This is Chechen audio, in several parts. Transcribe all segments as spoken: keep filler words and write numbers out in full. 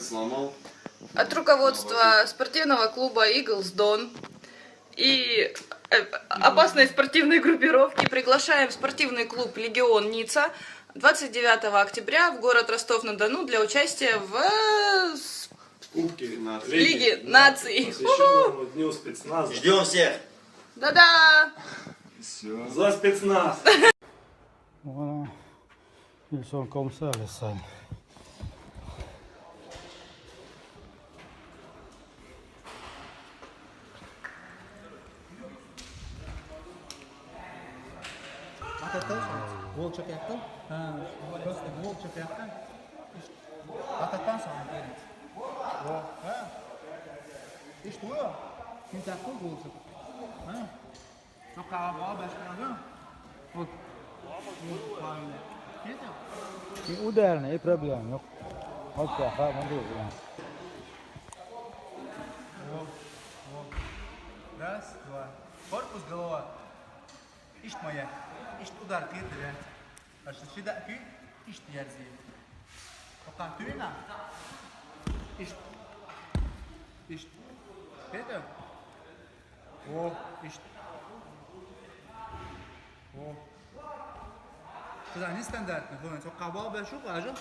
Сломал. От руководства спортивного клуба Eagles Don и э, опасной спортивной группировки приглашаем спортивный клуб «Легион» Ницца двадцать девятого октября в город Ростов-на-Дону для участия в э, с- Кубки Наций. Лиге наций. Посвященному дню спецназа. Ждем всех! Да-да! Все. За спецназ! Voilà. Ils sont comme ça, les salles. Ататан гол чакъяхтан. Просто гол чакъяхтан. Ататан сан. О, ха. Ишт уя. Ким такой гол чакъяхтан? Çok kalabalık başkanı. Ой. Ой, правильно. Нет? И ударные, и проблем. Ну, вот так, а, смотри, блин. Раз, два. Корпус, голова. Ишт моя. Ишт удар, кирди, да. Аш сида кир, ишт ярзи. Пока тюйна. Ишт. Ишт. Кирди? О, ишт. О. Куда нестандартный, блин, только кабал бешу, кажа.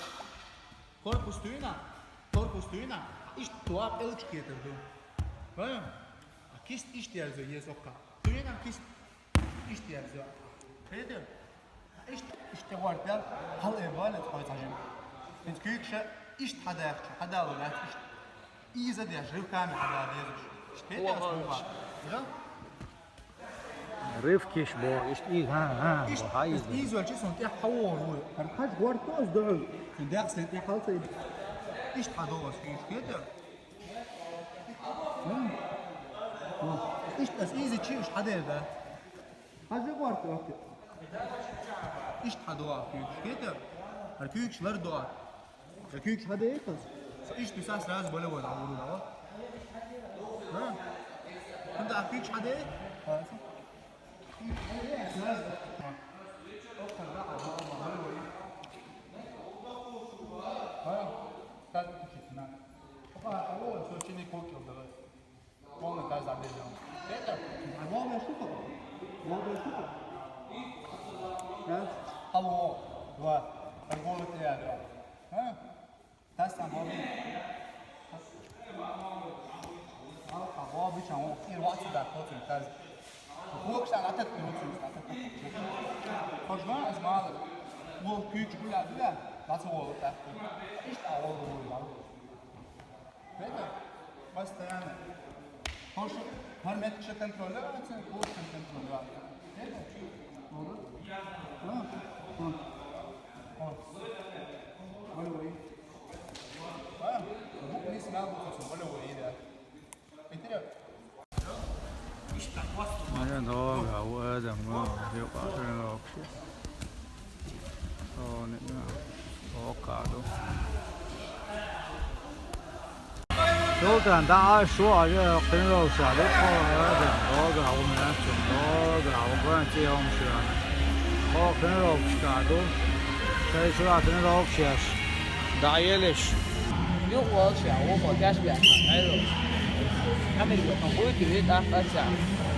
Корпус тюйна. Корпус тюйна. Ишт туап элчки это, блин. Понял? А кист ишт ярзи, есть окка. Тюйна кист ишт ярзи. Кирди? Ишт, ишт гварда, хал эбалет хой тажим. Ин кюкше ишт хадах, хадал лат ишт. Иза деш, рывками хадал деш. Ишт петя слуга. Да? Рывкиш бо, ишт и, ха, ха, Ишт, бо, ха, ишт из. Иза чи сон тя хавор, ой. Архаш гвартос дой. Сон дях сен тя халса. Ишт хадос, ишт петя. Ишт ас иза чи ишт хадер да. Хажи гварда. Ишт хадуа кюкш кетер. Ар кюкш лар дуа. Ар кюкш хадуа кас. Ишт туса сразу болевой да уру да. Да. Кунда ар кюкш хадуа. Полный таз забежал. Это? А главное штука. Главное штука. Да? Алло. Два. Торговый три, два. А? Таз там главный. А главный чего? И рваться да, тот таз. Бокса на тот тот тот. Кожна аз мало. Ол кюч гуля да. Лаца ол так. Ишта ол гуля. Это постоянно. Потому что гар метр контролировать, курс контролировать. Это? Olur. Tamam. Tamam. Tamam. Böyle böyle. Tamam. Bu ne sınav bu olsun? Böyle böyle de. Bitir. İşte bastım. Aina dogā, ēdam, no, jau patrino augšas. O, ne, jā. O, kādu. Sultan, tā, šo, jā, treniruokšā, bet ko, ēdam, dogā, un esam, dogā, un ko, cīhomšā. O, treniruokšā, kādu. Šeit, šurā, treniruokšā. Dāielis. Yok, o, şey, o, o, ters bir yer. Hayır, o. Hem de yok, bu türlü daha kaç ya.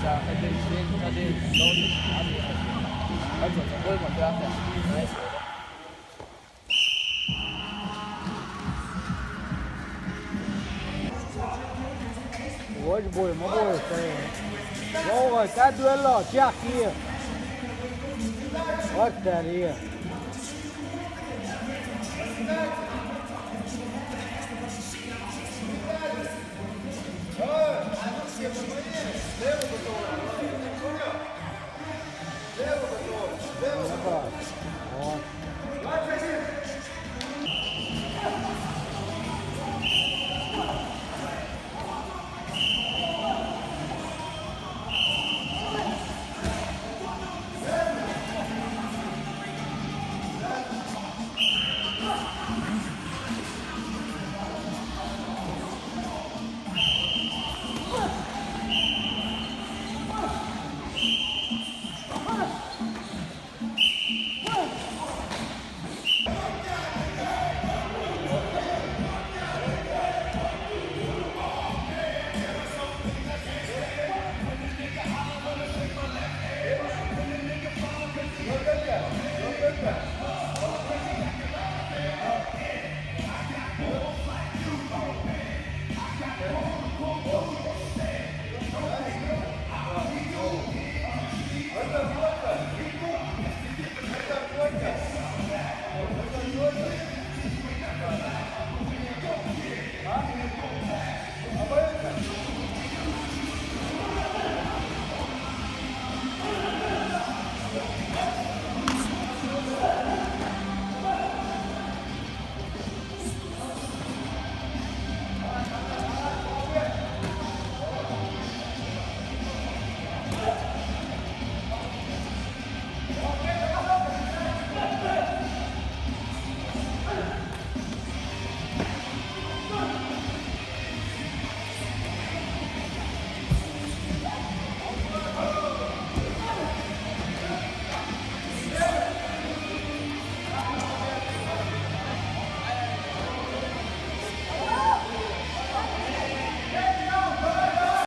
Ya, hadi, şey, hadi, ne oldu? Hadi, hadi, hadi, koyma, bir hafta. Neyse. Hoş boy, ma boy, şey. Yok, sen düello, çak iyi. Bak, sen iyi.